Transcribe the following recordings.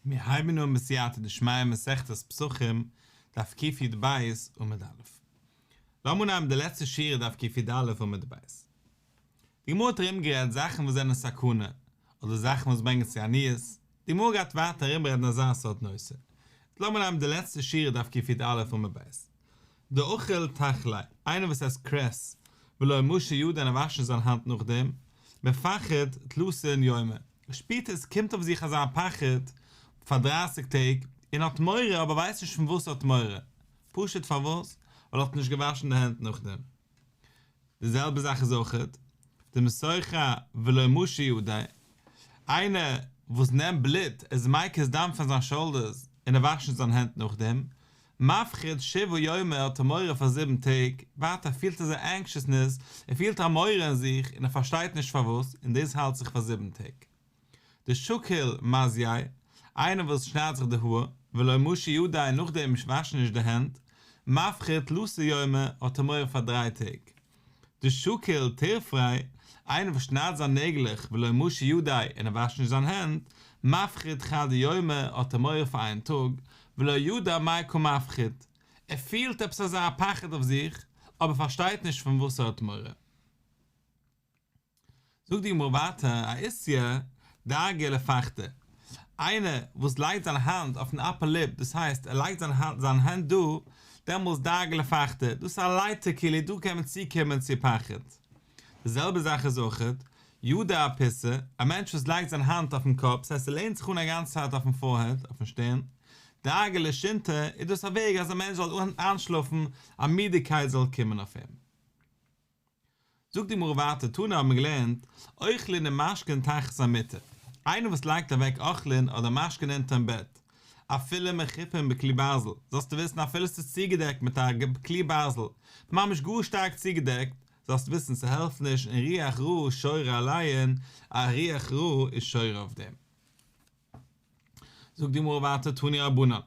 מיר הייבן אן בסייעתא דשמיא מסכת פסחים, דף קי"ב עמוד א'. לאמיר אנהייבן די לעצטע שורה דף קי"א עמוד ב'. די גמרא האט ארומגערעדט זאכן וואס זענען סכנה, אדער זאכן וואס ברענגען צו עניות, די גמרא גייט ווייטער ארומרעדן אזא סארט נושא. לאמיר אנהייבן די לעצטע שורה דף קי"א עמוד ב'. דאכיל תחלי, איינער וואס עסט קרעס, ולא משי ידיה און ער וואשט נישט זיין האנט נאכדעם, מפחד תלתין יומי, שפירט עס קומט אויף זיך אזא פחד פאר דרייסיג טעג, און האט מורא אבער ווייסט נישט פון וואס ער האט מורא, פשוט פארוואס? ווייל ער האט נישט געוואשן די הענט נאכדעם. די זעלבע זאך איז אויכעט דמסוכי ולא משי ידיה, איינער וואס נעמט בלוט איז מקיז דם פון זיין shoulder ס און ער וואשט נישט זיין הענט נאכדעם, מפחיד שבעה יומי האט ער מורא פאר זיבן טעג, ווייטער פילט ער אזא anxiousness, ער פילט א מורא אין זיך און ער פארשטייט נישט פארוואס, און דאס האלט זיך פאר זיבן טעג. דשקיל מזייה, איינער וואס שניידט זיך די האר, ולא משי ידיה און נאכדעם וואשט נישט די הענט, מפחיד תלתא יומי האט ער מורא פאר דריי טעג. דשקיל טורפריה, איינער וואס שניידט זיין נעגלעך ולא משי ידיה און ער וואשט נישט זיין הענט, מפחיד חד יומא האט ער מורא פאר איין טאג, ולא ידע מאי קא מפחיד, ער פילט עפעס אזא פחד אויף זיך, אבער פארשטייט נישט פון וואס ער האט מורא. זאגט די גמרא ווייטער, אאיסיא דאגי לפחתא, איינער וואס לייגט זיין האנט אויפן upper lip, דאס הייסט ער לייגט זיין האנט זיין הענט דא, דעמאלס דאגי לפחתא, דאס איז א לייטער כאילו דא קען מען צוקומען צו פחד. די זעלבע זאך איז אויכעט, ידא אפיסא, א מענטש וואס לייגט זיין האנט אויפן קאפ, ס'הייסט ער לענט זיך אן א גאנצע צייט אויפן forehead, אויפן שטערן, דאגי לשינתא, איז דאס א וועג אז א מענטש זאל איינשלאפן, א מידעקייט זאל קומען אויף אים. זאגט די גמרא ווייטער, תנא האבן מיר געלערנט, אוכלין ומשקין תחת המיטה, איינער וואס לייגט אוועק אוכלין אדער משקין אונטערן בעט, אפילו מחופין בכלי ברזל, זאלסטו וויסן אפילו ס'איז צוגעדעקט מיט א כלי ברזל, ממש גאר שטארק צוגעדעקט, זאלסטו וויסן ס'העלפט נישט און רוח רעה שורה עליהן, א רוח רעה איז שורה אויף דעם. זאגט די גמרא ווייטער תנו רבנן,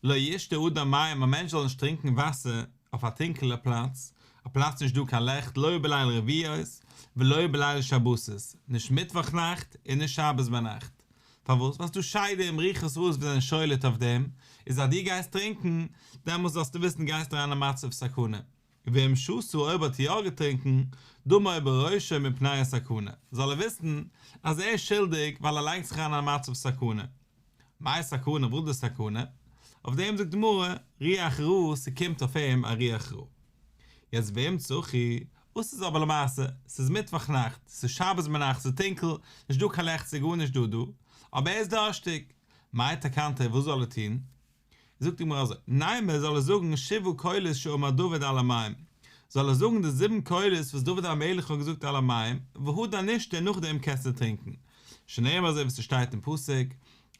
לא ישתה אדם מים א מענטש זאל נישט טרינקען וואסער אויף א טונקעלע פלאץ, א פלאץ נישט דא קיין לעכט לא בליל רביעיות ולא בליל שבתות, נישט מיטוואך נאכט און נישט שבת ביינאכט, פארוואס? ווייל ס'דא שדים רוחות רעות וואס זענען שולט אויף דעם, איז אז דו גייסט טרינקען, דעמאלס זאלסטו וויסן גייסטו אריין אין א מצב סכנה. ואם שתה אויב האט יא געטרינקן, דמו בראשו מפני הסכנה, זאל ער וויסן אז ער איז שולדיג ווייל ער לייגט זיך אריין אין א מצב סכנה. מאי סכנה? וואס איז די סכנה? אויף דעם זאגט די גמרא, רוח רעה, ס'קומט אויף אים א רוח רעה. יעצט ואם צחי, וואס איז אבער למעשה? ס'איז מיטוואך נאכט, ס'איז שבת ביינאכט, ס'איז טונקל, נישט דא קיין לעכט ס'איז גארנישט דא דא, אבער ער איז דארשטיג, מאי תקנתיה וואס זאל ער טון? זאגט די גמרא אזוי, נימא זאל ער זאגן שבעה קולות שאמר דוד על המים, זאל ער זאגן די זיבן קולות וואס דוד המלך האט געזאגט על המים, והדר נשתי און נאכדעם קענסטו טרינקען, שנאמר אזוי ווי ס'שטייט אין פסוק,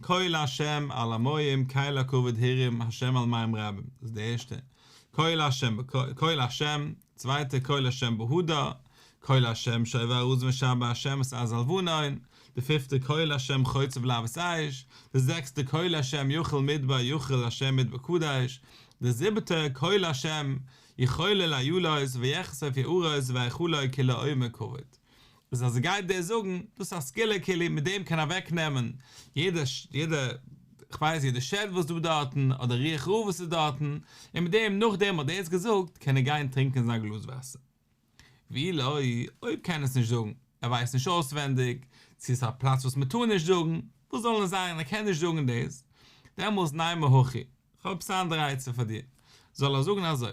קול ה' על המים קל הכבוד הרעים ה' על מים רבים, דאס איז די ערשטע, קול ה' קול ה', צווייטע קול ה' בהדר, קול ה' שובר ארזים ושבר ה' את ארזי הלבנון, די פיפטע קול ה' חוצב להבות אש, די זעקסטע קול ה' יחיל מדבר יחיל ה' מדבר קדש, די זיבעטע קול ה' יחולל אילות ויחשוף יערות והיכלו כי לעומר כבוד. איז אז ער גייט דאס זאגן, דאס איז א סגולה כאילו מיט דעם קען אוועק נעמען יעדע יעדע כ'ווייס יעדע שד וואס דא דארטן אדער רוח רעה וואס איז דארטן, און מיט דעם נאכדעם האט ער עס געזאגט קען ער גיין טרינקען זיין גלאז וואסער. ואי לא, אויב קען עס נישט זאגן, ער ווייסט נישט אויסווענדיג, צו עס איז א פלאץ וואס מען טאר נישט זאגן, וואס זאל עס זיין, ער קען נישט זאגן דאס, דעמאלס נימא הכי, כ'האב עפעס א אנדערע עצה פאר דיר, זאל ער זאגן אזוי,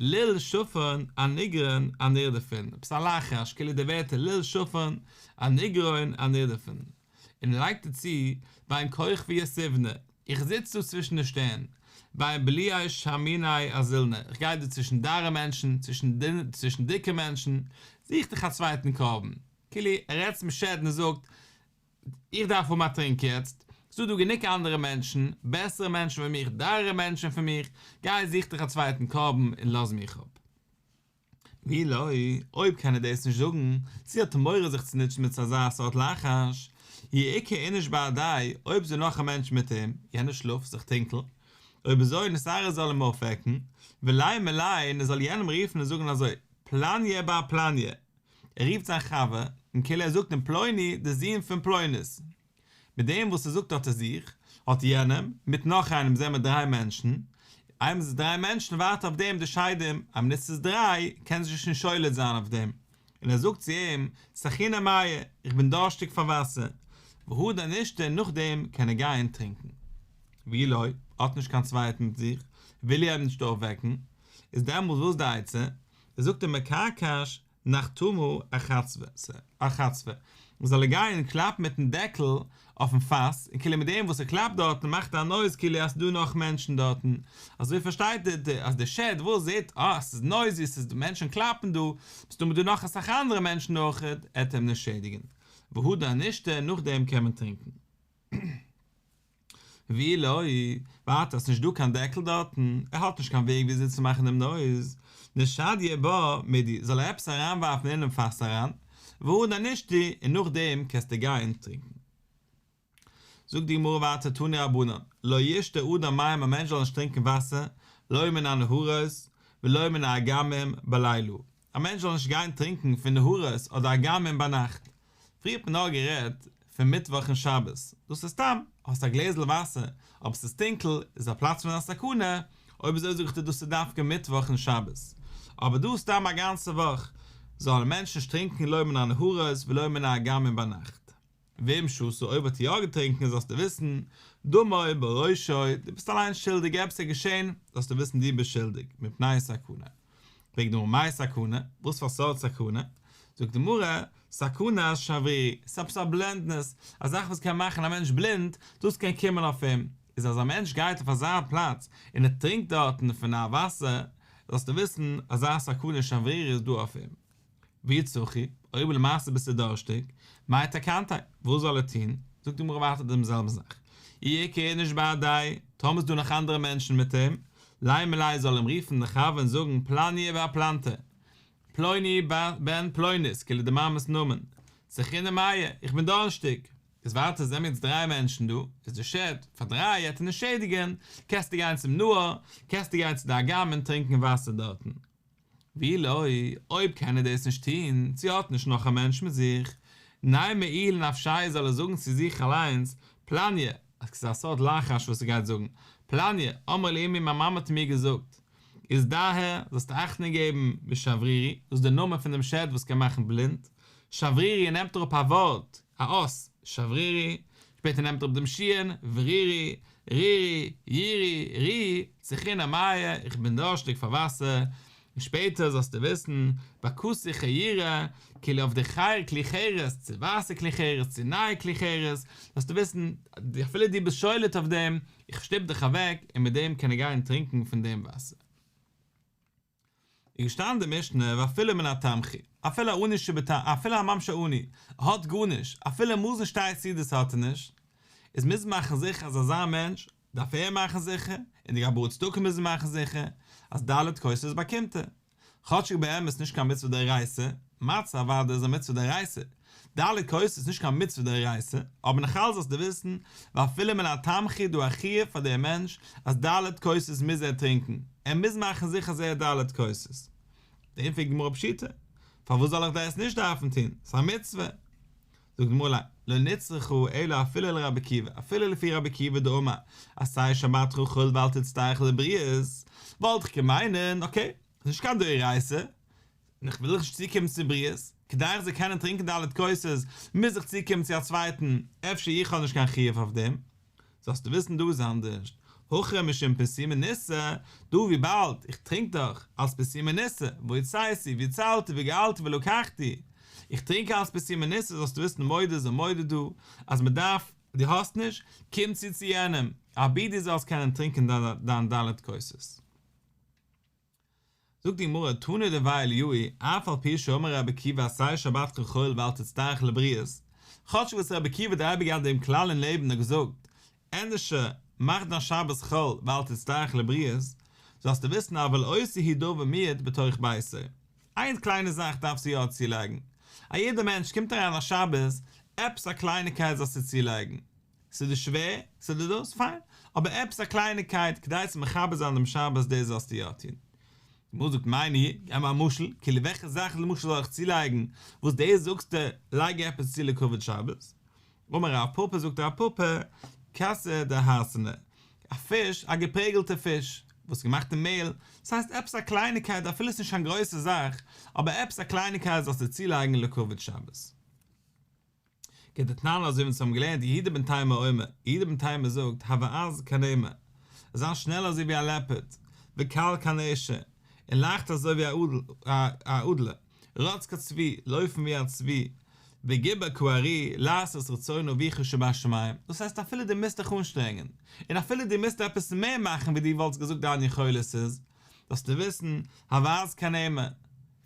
ליל שפן אניגרון אנירדפון, עפעס א לחש, כאילו די ווערטער ליל שפן אניגרון אנירדפון, און ער לייגט דערצו, בין כוכבי יתיבנא, איך זיץ דא צווישן די שטערן, בין בליעי שמיני אזילנא, איך גיי דא צווישן דארע מענטשן, צווישן דיקע מענטשן, זוך דיך א צווייטן קרבן. כאילו, ער רעדט צום שד און זאגט, איך דארף האבן א טרינק יעצט, ס'דא דא גענוג אנדערע מענטשן, בעסערע מענטשן פון מיך, דארערע מענטשן פון מיך, גיי זוך דיך א צווייטן קרבן און לאז מיך אפ. ואי לא, אויב קען ער דאס נישט זאגן, צי האט ער מורא זיך צו נוצן מיט אזא סארט לחש, אי איכא איניש בהדיה, אויב איז דא נאך א מענטש מיט אים, יענער שלאפט זיך טונקל, אויב אזוי נתערר זאל אים אויפוועקן, ולימא ליה און ער זאל יענעם רופן און זאגן אזוי, פלניא בר פלניא, ער רופט זיין חבר, און כאילו ער זאגט אים פלוני, דער זון פון פלונית. מיט דעם וואס ער זאגט האט ער זיך, האט יענעם, מיט נאך איינעם זעמער דריי מענטשן, איינמאל ס'איז דריי מענטשן ווארט אויף דעם די שדים, אז מינוט ס'איז דריי, קען זיך שוין שולט זיין אויף דעם. און ער זאגט צו אים, צרכינא מיא, איך בין דארשטיג פאר וואסער, והדר נשתי נאכדעם קען ער גיין טרינקן. ואי לא, האט נישט קיין צווייטן מיט זיך, וויל ער אים נישט אויפוועקן, איז דעמאלס וואס די עצה? ער זאגט אים מקרקש נחתמא אחצבא, זאל ער גיין און קלאפן מיטן דעקל אויפן פאס, און כאילו מיט דעם וואס ער קלאפט דארטן מאכט ער א נויז כאילו אז ס'איז דא נאך מענטשן דארטן, אזוי פארשטייט ער אז דער שד וואס זעט אה ס'איז נויזי ס'איז דא מענטשן קלאפן דא, מסתמא דא נאך אסאך אנדערע מענטשן אויכעט, עט אים נישט שעדיגן. והדר נשתי נאכדעם קען מען טרינקן. ואי לא, ווייטער ס'נישט דא קיין דעקל דארטן, ער האט נישט קיין וועג וויאזוי צו מאכן דעם נויז, נשדייה בה מידי, זאל ער עפעס אריינווארפן אינעם פאס אריין, והדר נשתי, און נאכדעם קענסטו גיין טרינקן. זאגט די גמרא ווייטער תנו רבנן, לא ישתה אדם מים א מענטש זאל נישט טרינקען וואסער, לא מן הנהרות ולא מן האגמים בלילה, א מענטש זאל נישט גיין טרינקען פון נהרות אדער אגמים ביינאכט, פריער האט מען נאר גערעדט פון מיטוואך און שבת, דאס איז סתם, האסט א גלעזל וואסער, אבער ס'איז טונקל, איז א פלאץ פון א סכנה, אויב אזוי זאג איך דיר דאס איז דווקא מיטוואך און שבת, אבער דא סתם א גאנצע וואך, זאל א מענטש נישט טרינקען לא מן הנהרות ולא מן האגמים ביינאכט. ואם שתה, אויב האט ער יא געטרינקען זאלסטו וויסן, דמו בראשו, דו ביסט אליין שולדיג, עפעס איז געשען, זאלסטו וויסן דו ביסט שולדיג, מפני סכנה. פרעגט די גמרא מאי סכנה, וואס פאר סארט סכנה? זאגט די גמרא, סכנת שברירי, ס'איז עפעס א בלינדנעס, א זאך וואס קען מאכן א מענטש בלינד, דאס קען קומען אויף אים, איז אז א מענטש גייט אויף אזא פלאץ און ער טרינקט דארטן פון א וואסער, זאלסטו וויסן, אזא סכנת שברירי איז דא אויף אים. ואי צחי, אויב למעשה ביסטו דארשטיג, מאי תקנתיה, וואס זאל ער טון? זאגט די גמרא ווייטער דעם זעלבן זאך, אי איכא איניש בהדיה, טאמער איז דא נאך אנדערע מענטשן מיט אים, לימא ליה זאל אים רופן די חבר און זאגן פלניא בר פלנתא, פלוני בן פלונית, כאילו די מאמע'ס נאמען, צרכינא מיא, איך בין דארשטיג. איז ווייטער זעמיר יעצט דריי מענטשן דא, איז די שד, פאר דריי עט ער נישט שעדיגען, קענסטו גיין צום נהר, קענסטו גיין צו די אגם און טרינקען וואסער דארטן. ואי לא, אויב קען ער דאס נישט טון, צו האט נישט נאך א מענטש מיט זיך, נימא איהו לנפשיה זאל ער זאגן צו זיך אליינס, פלניא, אז ס'איז א סארט לחש וואס ער גייט זאגן, פלניא, אמרה לי אמי מיין מאמע האט מיר געזאגט, איזדהר, זאלסטו אכטונג געבן, משברירי, דאס איז דער נאמען פון דעם שד וואס קען מאכן בלינד, שברירי נעמט אראפ א ווארט, א אות, שברירי, שפעטער נעמט אראפ דעם שין, ורירי, רירי, יירי, רי, צרכינא מיא, איך בין דארשטיג פאר וואסער, און שפעטער זאלסטו וויסן, בכסי חיורא, כאילו אויף די חי כלי חרס, צו ווייסע כלי חרס, צו נייע כלי חרס, זאלסטו וויסן, אפילו דו ביסט שולט אויף דעם, איך שטופ דיך אוועק, און מיט דעם קען ער גיין טרינקען פון דעם וואסער. איז געשטאנען די משנה ואפילו מן התמחוי, אפילו א עני שבת אפילו א ממש א עני, ער האט גארנישט, אפילו מזון שתי סעודות האט ער נישט, איז מוז מאכן זיכער אז אזא מענטש, דארף ער מאכן זיכער, און די גבאי צדקה מוזן מאכן זיכער, אז ד' כוסות באקומט ער. כאטשיג באמת נישט קיין מצוה דאורייתא, מצה אוודאי איז א מצוה דאורייתא, ד' כוסות איז נישט קיין מצוה דאורייתא, אבער נאכאלץ זאלסטו וויסן, ואפילו מן התמחוי דא א חיוב פאר דעם מענטש אז ד' כוסות מוז ער טרינקן, ער מוז מאכן זיכער אז ער האט ד' כוסות. דעם פרעגט די גמרא פשיטא, פארוואס זאל איך דעס נישט דארפן טון? ס'איז א מצוה. זאגט די גמרא לא נצרכה אלא אפילו לרבי עקיבא, אפילו לפי רבי עקיבא דאמר עשה שבתך חול ואל תצטרך לבריות, וואלט איך געמיינט, אקעי, ס'איז נישט קיין דאורייתא, און איך וויל דאך נישט צוקומען צו בריות, כדי איך זאל קענען טרינקען ד' כוסות, מוז איך צוקומען צו א צווייטן, אפשר איך האב נישט קיין חיוב אויף דעם. זאלסטו וויסן דא איז אנדערש, הכא משום פרסומי ניסא, דא וויבאלד איך טרינק דאך אלס פרסומי ניסא, והוצאתי והצלתי וגאלתי ולקחתי, איך טרינק אלס פרסומי ניסא, זאלסטו וויסן מודה איז ער מודה דא, אז מען דארף, דו האסט נישט, קום צו צו יענעם, אבי דו זאלסט קענען טרינקען דיין ד' כוסות. זאגט די גמרא, תנא דבי אליהו, אף על פי שאמר רבי עקיבא עשה שבתך חול ואל תצטרך לבריות, כאטש וואס רבי עקיבא האט אייביג געהאט דעם כלל אין לעבן און געזאגט, ענדערשער מאך דיין שבת חול ואל תצטרך לבריות, זאלסטו וויסן אבל עושה הוא דבר מועט בתוך ביתו. איין קליינע זאך דארפסטו יא צולייגן, א יעדער מענטש קומט אריין א שבת, עפעס א קלייניקייט זאלסטו צולייגן, ס'איז דיר שווער? ס'איז דיר דאס? פיין. אבער עפעס א קלייניקייט כדי צו מכבד זיין דעם שבת דאס זאלסטו יא טון. די גמרא זאגט מאי ניהו, געב מיר א משל, כאילו וועלכע זאך למשל זאל איך צולייגן וואס דאס זאגסטו לייג עפעס צו לכבוד שבת? אמר רב פפא זאגט רב פפא, כסא דהרסנא, א פיש, א געפרעגלטע פיש, וואס איז געמאכט אין מעהל, דאס הייסט עפעס א קלייניקייט אפילו עס איז נישט קיין גרויסע זאך, אבער עפעס א קלייניקייט זאלסטו צולייגן לכבוד שבת. כדתנן אזוי ווי אונז האבן געלערנט יהודה בן תימא אומר, יהודה בן תימא זאגט, הוי עז כנמר, זיי שנעל אזוי ווי א לעפערד, וקל כנשר, און לייכט אזוי ווי א אדלער, רץ כצבי, לויפן ווי א צבי, וגיבור כארי, לעשות רצון אביך שבשמים, דאס הייסט אפילו דו מוזט דיך אנשטרענגען, און אפילו דו מוזט עפעס מער מאכן ווי דו וואלטסט געזאגט דיין יכולת איז, זאלסטו וויסן, הוי עז כנמר,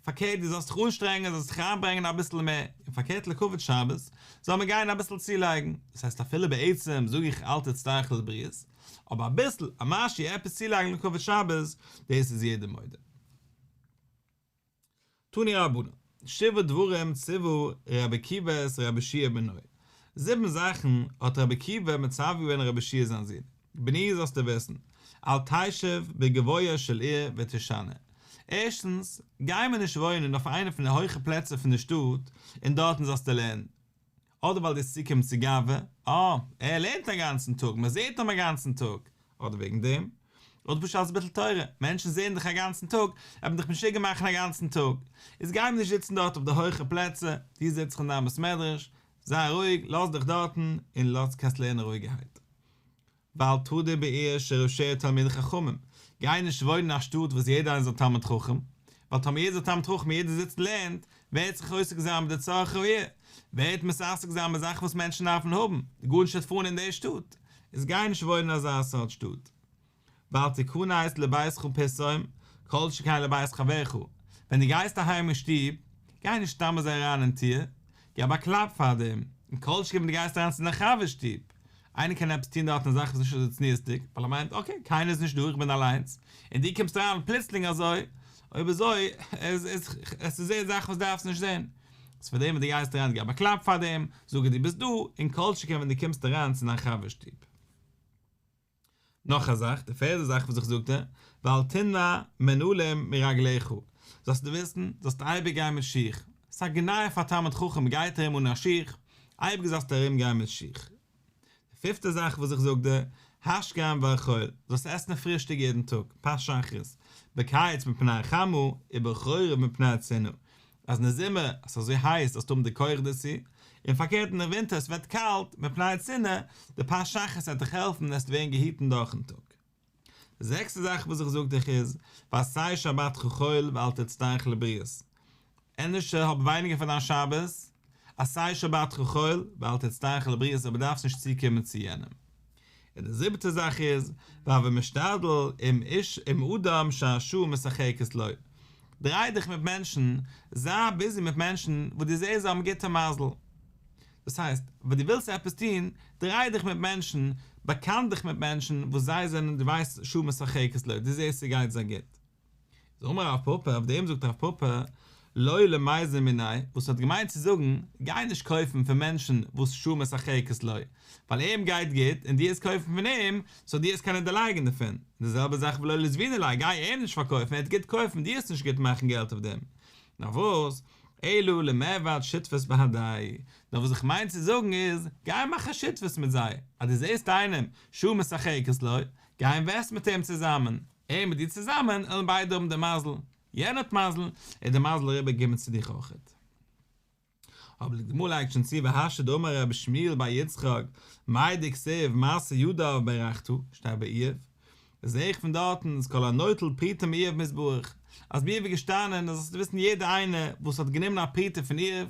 פארקערט דו זאלסט דיך אנשטרענגען, זאלסט דיך אריינברענגען אביסל מער, און פארקערט לכבוד שבת, זאל מען גיין אביסל צולייגן, דאס הייסט אפילו בעצם זאג איך אל תצטרך לבריות, אבער אביסל, א משהו, עפעס צולייגן לכבוד שבת, דאס איז יעדער מודה. תנו רבנן, שבעה דברים ציוה רבי עקיבא את רבי יהושע בנו, זיבן זאכן האט רבי עקיבא מצווה געווען רבי יהושע זיין זון, בני זאלסטו וויסן, אל תשב בגבוה של עיר ותשנה, ערשטנס, גיי מיר נישט וואוינען אויף איינע פון די הויכע פלעצער פון די שטאט און דארטן זאלסטו לערנען, אדער ווייל דו וועסט צוקומען צו גאווה, אה, ער לערנט א גאנצן טאג, מען זעט אים א גאנצן טאג, אדער וועגן דעם, אדער פשוט אלס ביטול תורה, מענטשן זעען דיך א גאנצן טאג, וועט מען דיך משוגע מאכן א גאנצן טאג, איז גיי מיר נישט זיצן דארט אויף די הויכע פלעצער, דו זיץ זיך אין דיין בית מדרש, זיי רואיג, לאז דיך דארטן, און לאז קענסט לערנען רואיגערהייט. ואל תדור בעיר שראשיה תלמידי חכמים, גיי נישט וואוינען אין א שטאט וואס יעדער איינער איז א תלמיד חכם, ווייל טאמער יעדער איז א תלמיד חכם און יעדער זיצט און לערנט, ווער וועט זיך עוסק זיין מיט די צרכי העיר, ווער וועט מתעסק זיין מיט זאכן וואס מענטשן דארפן האבן, גארנישט וועט פארן אין די שטאט, איז גיי נישט וואוינען אין אזא סארט שטאט. ואל תכנס לביתך פתאום, כל שכן לבית חברך, ווען דו גייסט אהיים אין שטוב, גיי נישט סתם אזוי אריין אין טיר, געב א קלאפ פארדעם, און כל שכן ווען דו גייסט אריין צו דיין חבר'ס שטוב, איינער קען עפעס טון דארטן א זאך וואס איז נישט אזוי צניעות'דיג, ווייל ער מיינט, אקעי, קיינער איז נישט דא, איך בין אליינס, און דו קומסט אריין פלוצלינג אזוי, אויב אזוי, עס איז זעהן זאכן וואס דו דארפסט נישט זעהן. איז פאר דעם ווען דו גייסט אריין געב א קלאפ פאר דעם, זאג אז דו ביסט דא, און כל שכן ווען דו קומסט אריין צו דיין חבר'ס שטוב. נאך א זאך, די פערדע זאך וואס איך זאג דיר, ואל תמנע מנעלים מרגליך, זאלסטו וויסן, זאלסט אייביג גיין מיט שיך, ס'איז א גנאי פאר א תלמיד חכם גייט ארום אן א שיך, אייביג זאלסטו ארום גיין מיט שיך. די פיפטע זאך וואס איך זאג דיר, השכם ואכול, זאלסט עסן פרישטאג יעדן טאג, פת שחרית, בקיץ מפני החמה, ובחורף מפני הצינה, אז אין די זומער עס איז אזוי הייס זאלסטו האבן די כח דערצו, און פארקערט אין די ווינטער עס ווערט קאלט, מפני הצינה, די פת שחרית וועט דיך העלפן עסט ווערן געהיטן דורכן טאג. די זעקסטע זאך וואס איך זאג דיך איז, ועשה שבתך חול ואל תצטרך לבריות. ענדערש האב ווייניגער פאר דיין שבת, עשה שבתך חול ואל תצטרך לבריות אבער דארפסט נישט צוקומען צו יענעם. און די זיבעטע זאך איז, והוי משתדל עם איש עם אדם שהשעה משחקת לו. דריי דיך מיט מענטשן, זיי ביזי מיט מענטשן וואס דו זעסט זיי האבן גוטע מזל. דאס הייסט, ווען דו ווילסט עפעס טון, דריי דיך מיט מענטשן, באקאנט דיך מיט מענטשן וואס זיי זענען, דו ווייסט, שעה משחקת לו, דו זעסט ס'גייט זיי גוט. איז אמר רב פפא, אויף דעם זאגט רב פפא, לא למיזן מיניה, וואס האט געמיינט צו זאגן, גיי נישט קויפן פון מענטשן וואס שעה משחקת לו, ווייל אים גייט גוט און דו וועסט קויפן פון אים, סאו דו וועסט קענען דערלייגן דערפון, און די זעלבע זאך ולא לזבוני ליה, גיי אים נישט פארקויפן, ער וועט גוט קויפן, דו וועסט נישט גוט מאכן געלט אויף דעם. נאר וואס, אלא למעבד שותפות בהדיה, נאר וואס איך מיין צו זאגן איז, גיי מאך א שותפות מיט זיי, אז דו זעסט איינעם שעה משחקת לו, גיי אינוועסט מיט אים צוזאמען, ער מיט דיר צוזאמען וועלן ביידע האבן די מזל, יענער האט מזל, וועט די מזל אריבער קומען צו דיך אויכעט. אבער די גמרא לייגט שוין צו והשתא דאמר רבי שמואל בר יצחק, מאי דכתיב מעשה ידיו ברכת, שטייט ביי איוב, זעה איך פון דארטן אז כל הנוטל פרוטה מאיוב מתברך, אז ביי איוב איז געשטאנען אז זאלסטו וויסן יעדער איינער וואס האט גענומען א פרוטה פון איוב,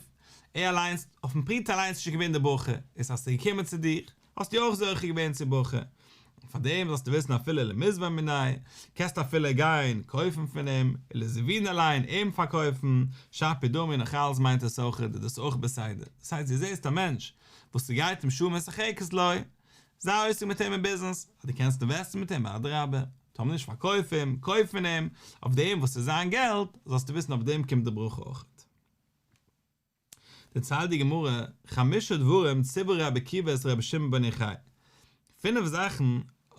ער אליינס, אויפן פרוטה אליינס איז שוין געווען די ברכה, איז אז ס'איז געקומען צו דיר, האסטו אויך זוכה געווען צו ברכה, און פאר דעם זאלסטו וויסן אפילו למיזבן מיניה, קענסט אפילו גיין קויפן פון אים, ולזבוני ליה אים פארקויפן, שפיר דמי נאך אלס מיינט עס אויך איז דאס אויך בסדר, דאס הייסט דו זעסט א מענטש וואס ס'גייט אים שעה משחקת לו, זיי עוסק מיט אים אין ביזנעס, אז דו קענסט אינוועסטן מיט אים אדרבה, טאמער נישט פארקויף אים, קויף פון אים, אויף דעם וואס איז זיין געלט, זאלסטו וויסן אויף דעם קומט די ברכה אויך. דערציילט די גמרא, חמשה דברים ציווה רבי עקיבא את רבי שמעון בן יוחאי, פינף זאכן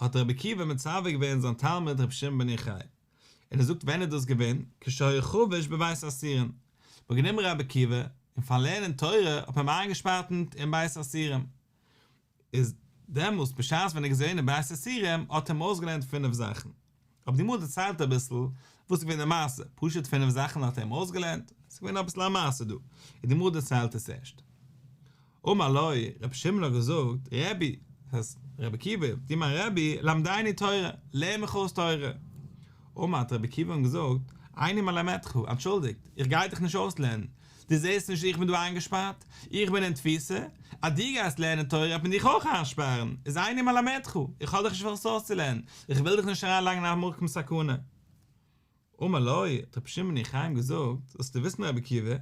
האט רבי עקיבא מצווה געווען זיין תלמיד רבי שמעון בן יוחאי, און ער זאגט ווען איז דאס געווען, כשהיה חבוש בבית האסורין, מ'האט גענומען רבי עקיבא, און פאר לערנען תורה האט מען אים איינגעשפארט אין בית האסורים. איז דעמאלס בשעת ווען ער איז געווען אין בית האסורים האט ער אים אויסגעלערנט פינף זאכן. אבער די גמרא דערציילט אביסל וואס איז געווען די מעשה, פשוט פינף זאכן האט ער אים אויסגעלערנט, ס'איז געווען אביסל א מעשה דא, און די גמרא דערציילט עס ערשט. אמר לו, רבי שמעון האט געזאגט, רבי, דאס הייסט, רבי עקיבא, דו מיין רבי, למדני תורה, לערן מיך אויס תורה. אמר האט רבי עקיבא אים געזאגט, איני מלמדך, אנטשולדיגט, איך גיי דיך נישט אויסלערנען, דו זעסט נישט איך בין דא איינגעשפארט? איך בין אין תפיסה, אז דו גייסט לערנען תורה וועט מען דיך אויך איינשפארן, איז איני מלמדך, איך האב דיך נישט וואס אויסצולערנען, איך וויל דיך נישט אריינלייגן אין א מקום סכנה. אמר לו, האט רבי שמעון בן יוחאי אים געזאגט, זאלסטו וויסן רבי עקיבא,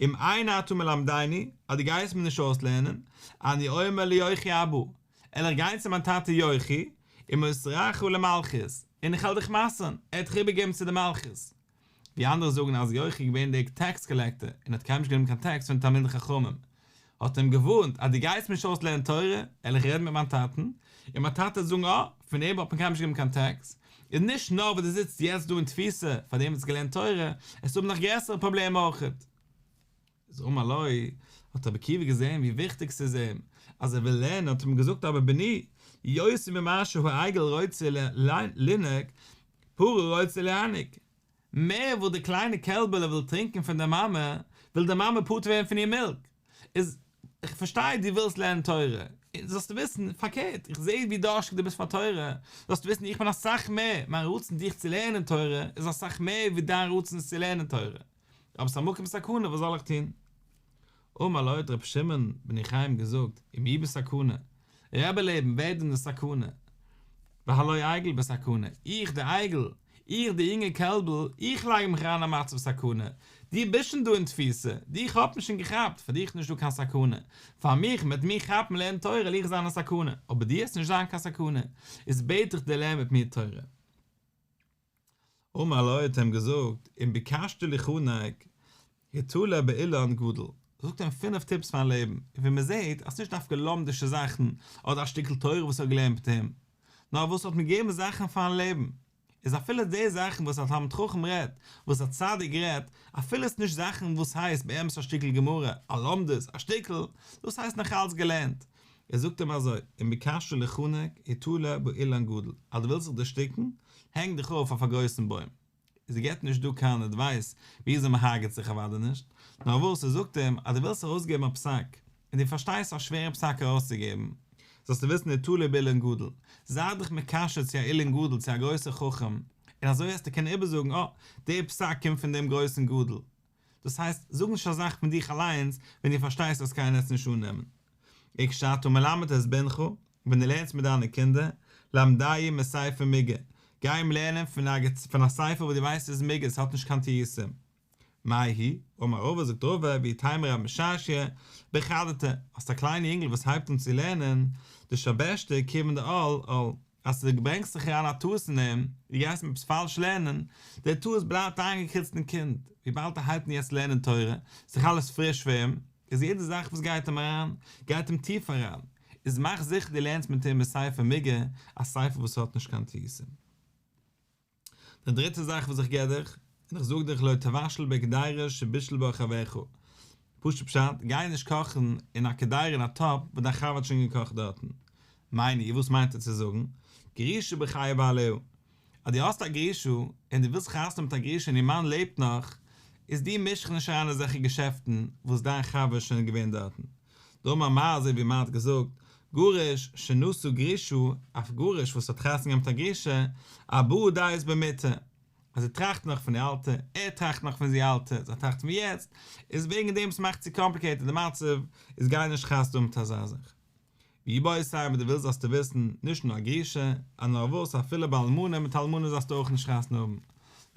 אם אין אתה מלמדני, אז דו גייסט מיר נישט אויסלערנען, אני אומר ליוחי אבא, וועל איך גיין צו מיין טאטע יוחי, ומוסרך למלכות, און איך וועל דיך מסר'ן, ער וועט דיך איבערגעבן צו די מלכות. ווי אנדערע זאגן אז יוחי איז געווען דער טעקס קאלעקטער און האט קיינמאל נישט גענומען קיין טעקס פון תלמידי חכמים, האט ער אים געווארנט אז דו גייסט מיר נישט אויסלערנען תורה, וועל איך רעדן מיט מיין טאטן, און מיין טאטע וועט זאגן אה, פון אים האט מען קיינמאל נישט גענומען קיין טעקס, איז נישט נאר וואס דו זיצט יעצט דא אין תפיסה פאר דעם וואס האסט געלערנט תורה, וועסט האבן נאך גרעסערע פראבלעמען אויכעט. איז אמר לו, האט רבי עקיבא געזען ווי וויכטיג ס'איז אים אז ער וויל לערנען, האט ער אים געזאגט אבער בני, יותר ממה שהעגל רוצה לינוק, פרה רוצה להניק, מער וואס די קליינע קעלבעלע וויל טרינקען פון די מאמע, וויל די מאמע פטור ווערן פון איר מילק. איז, איך פארשטיי דו ווילסט לערנען תורה, זאלסטו וויסן, פארקערט, איך זע ווי דארשטיג דו ביסט פאר תורה, זאלסטו וויסן איך בין אסאך מער, מיין רצון דיך צו לערנען תורה איז אסאך מער ווי דיין רצון צו לערנען תורה. אבער ס'איז א מקום סכנה, וואס זאל איך טון? אמר לו האט רבי שמעון בן יוחאי אים געזאגט, ומי בסכנה? רבי לעבן, ווער דען אין סכנה? והלא עגל בסכנה, איך דער עגל, איך דער יונגער קעלבל, איך לייג מיך אריין אין א מצב סכנה, דו ביסט שוין דא אין תפיסה, דיך האט מען שוין געכאפט, פאר דיך איז נישטא קיין סכנה, פאר מיך, מ'וועט מיך כאפן לערנען תורה, וועל איך זיין אין סכנה, אבער דו וועסט נישט זיין קיין סכנה, איז בעט איך דיר לערן מיט מיר תורה. אמר לו האט אים געזאגט, אם ביקשת ליחנק, היתלה באילן גדול, זאגט אים פינף טיפס פארן לעבן, און ווי מען זעט אז ס'נישט דווקא לומדישע זאכן, אדער א שטיקל תורה וואס ער האט געלערנט מיט אים, נאר וואס האט מיר געגעבן זאכן פארן לעבן, איז אפילו די זאכן וואס א תלמיד חכם רעדט, וואס א צדיק רעדט, אפילו עס נישט זאכן וואס הייסט באמת א שטיקל גמרא, א לומדות, א שטיקל, דאס הייסט נאך אלץ געלערנט. ער זאגט אים אזוי, אם ביקשת ליחנק, היתלה באילן גדול, אז דו ווילסט זיך דערשטיקן, הענג דיך אויף אויף א גרויסן בוים. איז ער געבט נישט דא קיין עדווייס וויאזוי מען הרג'עט זיך אוודאי נישט, נאר וואס ער זאגט אים אז דו ווילסט ארויסגעבן א פסק, און דו פארשטייסט א שווערע פסק ארויסצוגעבן, זאלסטו וויסן היתלה באילן גדול, זיי דיך מקשר צו א אילן גדול צו א גרויסער חכם, און אזוי וועסטו קענען איבערזאגן אה, דער פסק קומט פון דעם גרויסן גדול. דאס הייסט, זאג נישט א זאך פון דיך אליינס ווען דו פארשטייסט אז קיינער וועט עס נישט אננעמען. וכשאתה מלמד את בנך, ווען דו לערנסט מיט דיינע קינדער, למדהו מספר מוגה, גיי אים לערנען פון א ספר וואס דו ווייסט איז מוגה, עס האט נישט קיין טעותים. מאי היא? אמר רבא זאגט רבא, ואיתימא רב משרשיא, בחדתי, האסט א קליינע יונגל וואס הייבט אן צו לערנען, דשבשתיה כיוון דעל על, אז דו ברענגסט זיך אריין א טעות אין אים, דו גייסט אים עפעס פאלש לערנען, דער טעות בלייבט איינגעקריצט אין קינד, וויבאלד ער הייבט אן יעצט לערנען תורה, איז דאך אלעס פריש פאר אים, איז יעדע זאך וואס גייט אים אריין, גייט אים טיף אריין, איז מאך זיכער דו לערנסט מיט אים מספר מוגה, א ספר וואס האט נישט קיין טעותים. די דריטע זאך וואס איך גיב דיך, און איך זאג דיך לא תבשל בקדירה שבישל בה חברך, פשוט פשט, גיי נישט קאכן אין א קדירה אין א טאפ וואס דיין חבר האט שוין געקאכט דארטן. מאי ניהו, וואס מיינט ער צו זאגן? גרושה בחיי בעלה. אז דו האסט א גרושה, און דו ווילסט חתונה מיט א גרושה און איר מאן לעבט נאך, איז דו מיש דיך נישט אריין אין אזעלכע געשעפטן וואס דיין חבר איז שוין געווען דארטן. דאמר מר אזוי ווי מר האט געזאגט, גרוש שנשא גרושה, א גרוש וואס האט חתונה געהאט מיט א גרושה, ארבעה דעות במטה, אז זי טראכט נאך פון די אלטע, ער טראכט נאך פון זי אלטע, זיי טראכטן פון יעצט, איז וועגן דעם ס'מאכט צו קאמפליקעיטעד די מצב, איז גיי נישט חתונה האבן מיט אזא זאך. ואיבעית אימא דו ווילסט זאלסטו וויסן, נישט נאר א גרושה, א נאר וואס אפילו באלמנה מיט אלמנה זאלסטו אויך נישט חתונה האבן,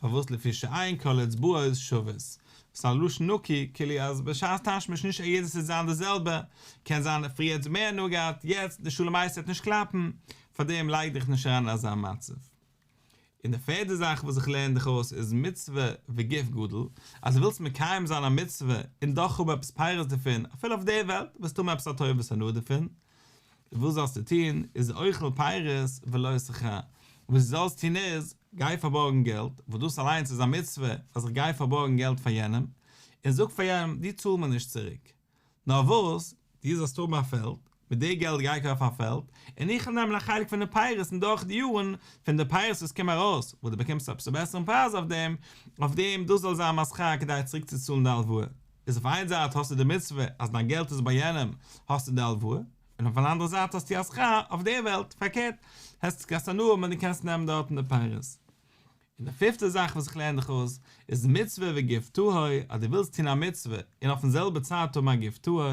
פארוואס לפי שאין כל אצבעות שוות, וואס איז א לשון נקי, כאילו אז בשעת תשמיש נישט יעדעס וועט זיין די זעלבע, קען זיין פריער האט זי מער הנאה געהאט, יעצט די שלום בית וועט נישט קלאפן, פארדעם לייג דיך נישט אריין אין אזא מצב. און די פערדע זאך וואס איך לערן דיך אויס איז מצוה וגוף גדול, אז דו ווילסט מקיים זיין א מצוה און דאך האבן עפעס פירות דערפון, אפילו אויף די וועלט וועסטו האבן עפעס א טובת הנאה דערפון, וואס זאלסטו טון איז אוכל פירות ולא שכר, וואס דו זאלסט טון איז, גיי פארבארגן געלט, וואס דאס אליינס איז א מצוה, אז איך גיי פארבארגן געלט פאר יענעם, און זאג פאר יענעם, דו צאל מיר נישט צוריק, נאר וואס, דו זאלסט האבן א פעלד. מיט די געלט גיי קויף א פעלד, און איך וועל נעמען א חלק פון די פירות און דורך די יארן פון די פירות וואס קומען ארויס, וואס דו באקומסט עפעס א בעסערן פרייז אויף דעם, אויף דעם, דאס זאל זיין מיין שכר כדי צוריק צו צאלן די הלוואה. איז אויף איין זייט האסטו די מצוה אז דיין געלט איז ביי יענעם, האסטו די הלוואה, און אויף אן אנדערע זייט האסטו א שכר אויף די וועלט, פארקערט, האסט הנאה און דו קענסט נעמען דארטן די פירות. און די פיפטע זאך וואס איך לערן דיך אויס, איז מצוה וגוף טהור, אז דו ווילסט טון א מצוה און אויפן זעלבע צייט האבן א גוף טהור,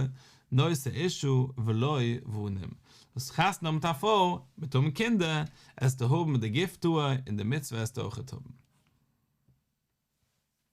נושא אשה ולא בנים. זאלסט חתונה האבן מיט א פרוי, מיט האבן קינדער, עסטו האבן די גוף טהור און די מצוה עסטו אויכעט האבן.